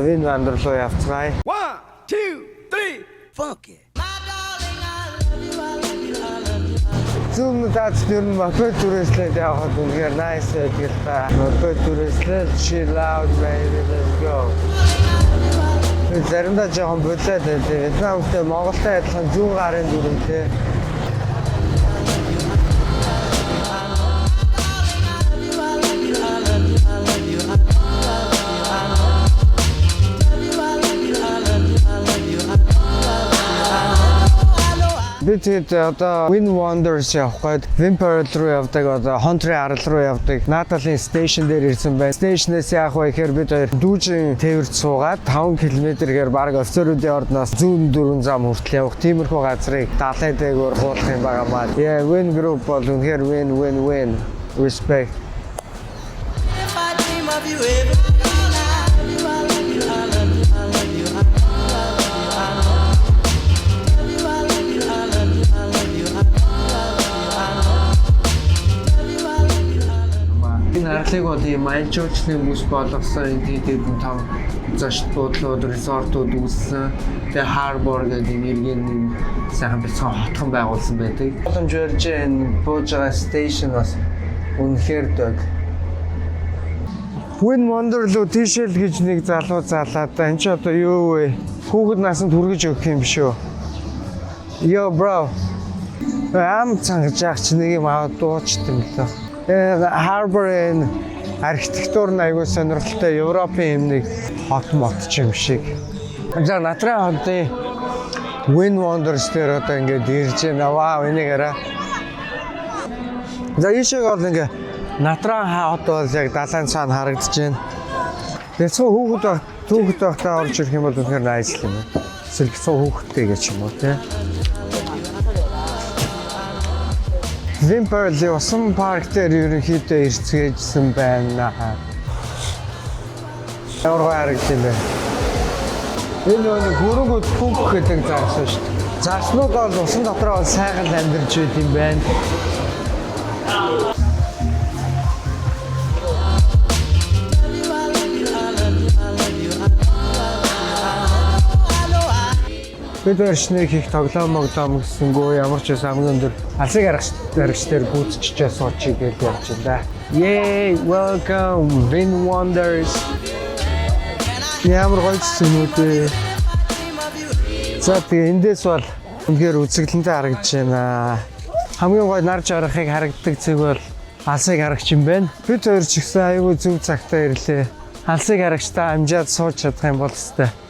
VinWonder руу явцгаая. One, two, three, Funky. Зүүн талд ер нь мопед түрээслээд явхад үнэхээр nice байдаг л та. Мопед түрээслээд chill out, baby, let's go. Би заримдаа жоохон болоод байдаг. Вьетнамтай Монголтой адилхан зүүн гарын дүрмтэй. Би тэгээд одоо VinWonders явах гээд Vinpearl руу явдаг, одоо Хонтрын арал руу явдаг. Нааталын station дээр ирсэн байна. Station-ээс яах вэ гэхээр бид хоёр дүүжин тээвэрт суугаад 5 км-гээр бараг офицеруудын ордноос зүүн дөрвөн зам хүртэл явах тиймэрхүү газрыг далай дээгүүр хуулах юм байгаа маа. Yeah, Win Group бол үнэхээр win win win. Respect. If I dream of you every night. I love you, I love you, I love you, I love you, I love you, I love you, I love you, I love you, I love you, I love you, I love you. Энэ арлыг бол ийм аялал бүс болгосон энэ тэд том зочид буудлууд, resort ууд үүссэн. Тэгээ Harbor гэдэг энэ эргийн нэг сайхан бяцхан хотхон байгуулсан байдаг. Боломж барьж энэ бууж байгаа station бас үнэхээр дог. VinWonder руу тийшэл гэж нэг залуу залаад энэ чи одоо юу вэ? Хүүхэд насанд хүргэж өгөх юм биш үү? Yo, bro. Ам цангаж яах чи нэг юм аваад дуучт юм лөө. Harbor энэ архитектур нь айгүй сонирхолтой Европын юм нэг хот мот ч юм шиг. За, Натран хотын VinWonders дээр одоо ингээд ирж байна. Вау, энийг хараа. За, ийшээ бол ингээ Натран хот бол яг далайн цаана харагдаж байна. Бяцхан хүүхэд байх, түүхэд байхдаа орж ирэх юм бол үнэхээр nice юм байна. Эсвэл бяцхан хүүхэдтэй гэж юм уу, те. Vinpearl усан парк дээр ерөнхийдөө ирцгээжсэн байна. Ямар гоё харагдсан юм бэ? Энэ нөгөө хөрөнгөд пүнк гэдэг загас шүү дээ. Заснууд бол усан дотор бол сайхан л амьдарч байт юм байна. Бид орчныг хийх тоглоом моглоом гэсэнгүү ямар ч байсан хамгийн өндөр алсыг аргич дээр гүйцэжчээ суучих гэж явж байна да. Yay, welcome VinWonders. Ямар гоё зүснүүд вэ? За, тэгээ эндээс бол үнэхээр үзэсгэлэнтэй харагдаж байна. Хамгийн гоё нар жаргахыг харагддаг цэг бол алсыг харагч юм байна. Бид хоёр ч гэсэн айгүй зөв цагтаа ирлээ. Алсыг харагчтай амжаад сууж чадах юм бол хэвээр.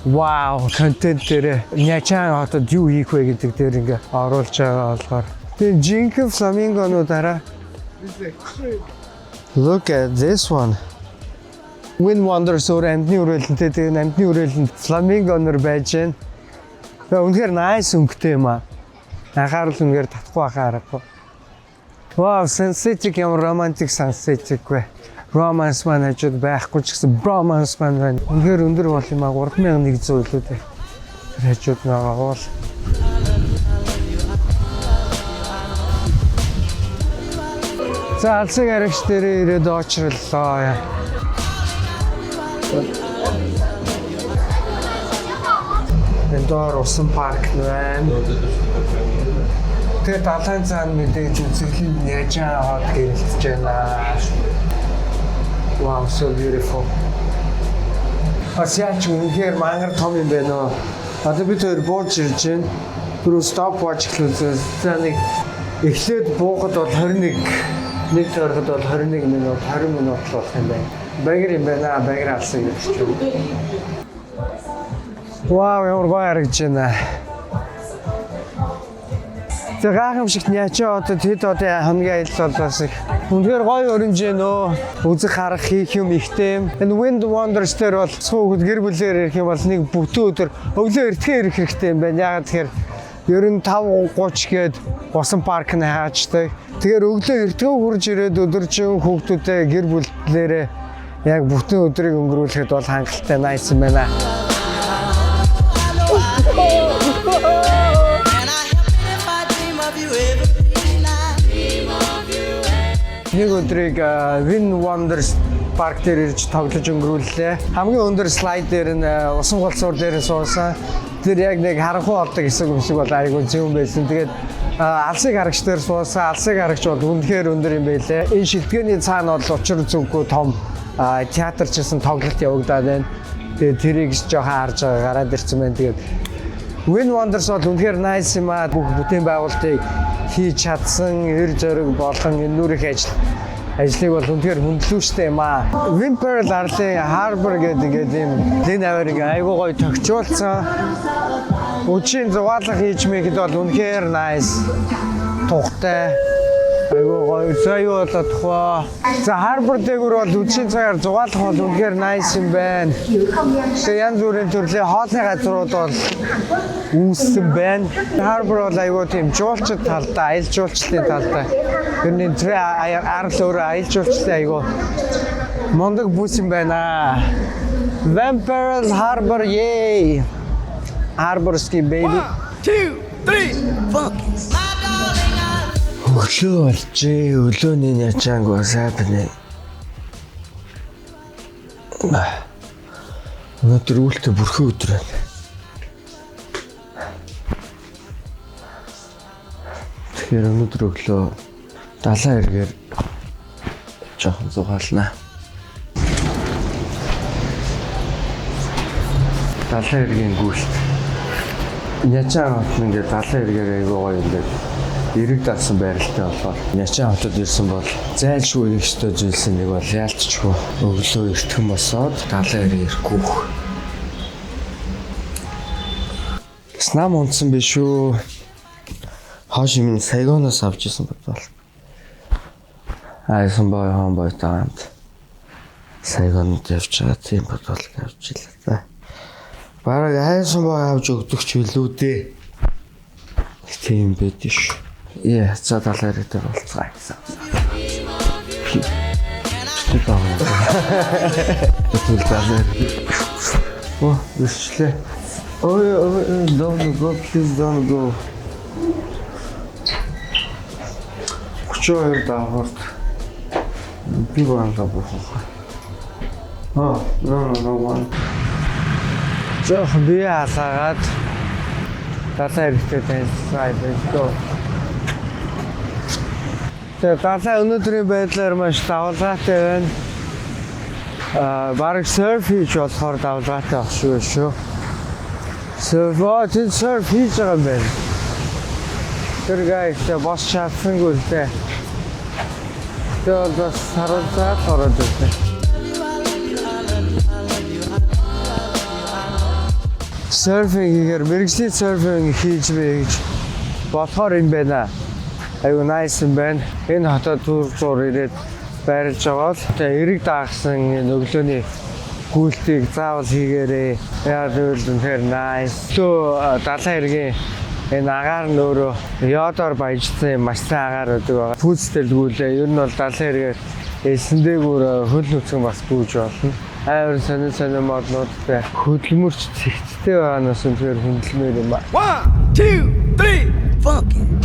Вау, контент дээр Нячан хотод юу хийх вэ гэдэг дээр ингээ оруулж байгаа болохоор. Тэгээ жинхэнэ фламингонууд хараа. Look at this one. VinWonders өөр амьтны хүрээлэнтэй, тэгээ амьтны хүрээлэнд фламингонор байж байна. Тэгээ үнэхээр nice өнгөтэй юм аа. Анхаарал үнэхээр татахгүй байхаа аргагүй. Вау, sunset ямар романтик sunset вэ? Romance маань хажууд байхгүй ч гэсэн bromance маань байна. Үнэхээр өндөр бол юм а, 3100 илүү дээ. Тэр хажууд нь байгаа уул. За, алсыг аригч дээр ирээд очрлоо. Энэ доор усан парк нь байна. Тэгээ далайн цаана мэдээж үзэсгэлэнд Нячан хот гэрэлтэж байна. Wow, so beautiful. Бас яаж үнэхээр мангар том юм бэ нөө. Одоо бид хоёр бууж ирж байна. Түрүү stop watch эхлүүлсэн. За, нэг эхлээд буухад бол 21, нэг тойроход бол 21 минут, 20 минут л болох юм байна. Багир юм байна. Багир алсан гэж байна. Вау, ямар гоё харагдаж байна. Тэгээ гайхамшигт Нячаа хотод хэд одоо хоногийн аялал бол бас их үнэхээр гоё өрнж гэнэ. Үзэх харах хийх юм ихтэй юм. Энэ VinWonders дээр бол хүүхэд гэр бүлээр ирэх юм бол нэг бүтэн өдөр өглөө эртхэн ирэх хэрэгтэй юм байна. Яагаад тэгэхээр ер нь 5:30 гээд усан парк нь хаачдаг. Тэгэхээр өглөө эртхэн хурж ирээд өдөржин хүүхдүүдээ гэр бүлээрээ яг бүтэн өдрийг өнгөрүүлэхэд бол хангалттай nice юм байна. Can I help it if I dream of you every night? Нэг өдрийг VinWonders парк дээр ирж тоглож өнгөрүүллээ. Хамгийн өндөр slide дээр нь усан голцуур дээр нь суусан. Тэр яг нэг харанхуй олдог хэсэг хэсэг бол айгүй зүүн байсан. Тэгээд алсыг харагч дээр суусан. Алсыг харагч бол үнэхээр өндөр юм байлээ. Энэ шилтгээний цаана бол учир зүггүй том театр чсэн тоглолт явагдаад байна. Тэгээд тэрийг жоохон харж байгаа гараад ирсэн байна. Тэгээд Win Wonders бол үнэхээр nice юм аа. Бүх бүтээн байгуулалтыг хийж чадсан, эр зориг болон энэ нүрэх ажлыг бол үнэхээр хүндлүүштэй юм аа. Vinpearl арлын Harbor гэдэг ингээд ийм лин аваар ингээ айгуу гоё тохижуулсан. Үчийн зугаалга хийж мэхэд бол үнэхээр nice. Тухтай. Айгуу гоё. За, юу болоод тах вэ? За, Harbor дээгүүр бол үдшийн цагаар зугаалах бол үнэхээр nice юм байна. Тэгээ янз бүрийн төрлийн хоолны газрууд бол үүссэн байна. Harbor бол айгуу тийм жуулчид талдаа, аялал жуулчлалын талдаа. Ер нь тэр арал өөрөө аялал жуулчлалын айгуу мундаг бүс юм байна. Vinpearl Harbor, yay! Harbor ski, baby. One, two, three, funky. My darling, I Өглөө болжээ. Өглөөний Нячанг бас happening. Өнөөдөр үйлдэл бүрхэн өдөр байна. Тэгэхээр өнөөдөр өглөө далайн эргээр жоохон зугаалнаа. Далайн эргийн гүйлт. Нячан хот нь ингээд далайн эргээр айгуу гоё ингээд эрэг дасан байралтай болохоор Нячан хотод ирсэн бол зайлшгүй хийх ёстой зүйлс нэг бол яалтчгүй өглөө эртхэн босоод далайн эргээр гүйх. Бас нам унтсан биш үү? Хоош юм Сайгоноос авч исэн бодвол. Айсан бой хон бойтой хамт Сайгонд явж байгаа тийм бодвол авч илээ та. Бараг айсан бой авч өгдөг ч билүү дээ. Тийм байд ш. Яа, за, далайн эрэг дээр уулзгаа гэсэн. Тэр даа. Тэгвэл далайн эрэг. Оо, ирчлээ. Ой, ой, don't go, please don't go. 32 давхарт би байна буухай. Аа, no, no, no one. Жохон бие халаагаад далайн эрэгтэй танилцсан. Let's go. Тэгээ далай өнөөдрийн байдлаар маш давалгаатай байна. Аа, бараг surf хийж болохоор давалгаатай байх шүү шүү. Surf, оо, тэнд surf хийж байгаа юм байна. Тэр гайхтай бос чадсангүй л дээ. Тэгээ бол бас харуулзаад ороод ирлээ. I love you, I love you, I love you, I love you. Surfing хийхээр мэргэжлийн surfing хийж бэ гэж болохоор юм байна. Айгу nice юм байна. Энэ хотод түр зуур ирээд байрлаж байгаа л тэгээ эрэг даагсан энэ өглөөний гүйлтийг заавал хийгээрэй. Яа гэвэл үнэхээр nice. Өглөө далайн эргийн энэ агаар нь өөрөө йодоор баяжсан юм маш сайн агаар өгдөг байгаа. Пүүцтэлгүүлээ. Ер нь бол далайн эргээр элсэн дээгүүр хөл нүцгэн бас гүйж болно. Амар сонин сонин моднуудтай хөдөлмөрч цэгцтэй байгаанаас үнэхээр хүндлэмээр юм ба. One, two, three, funky.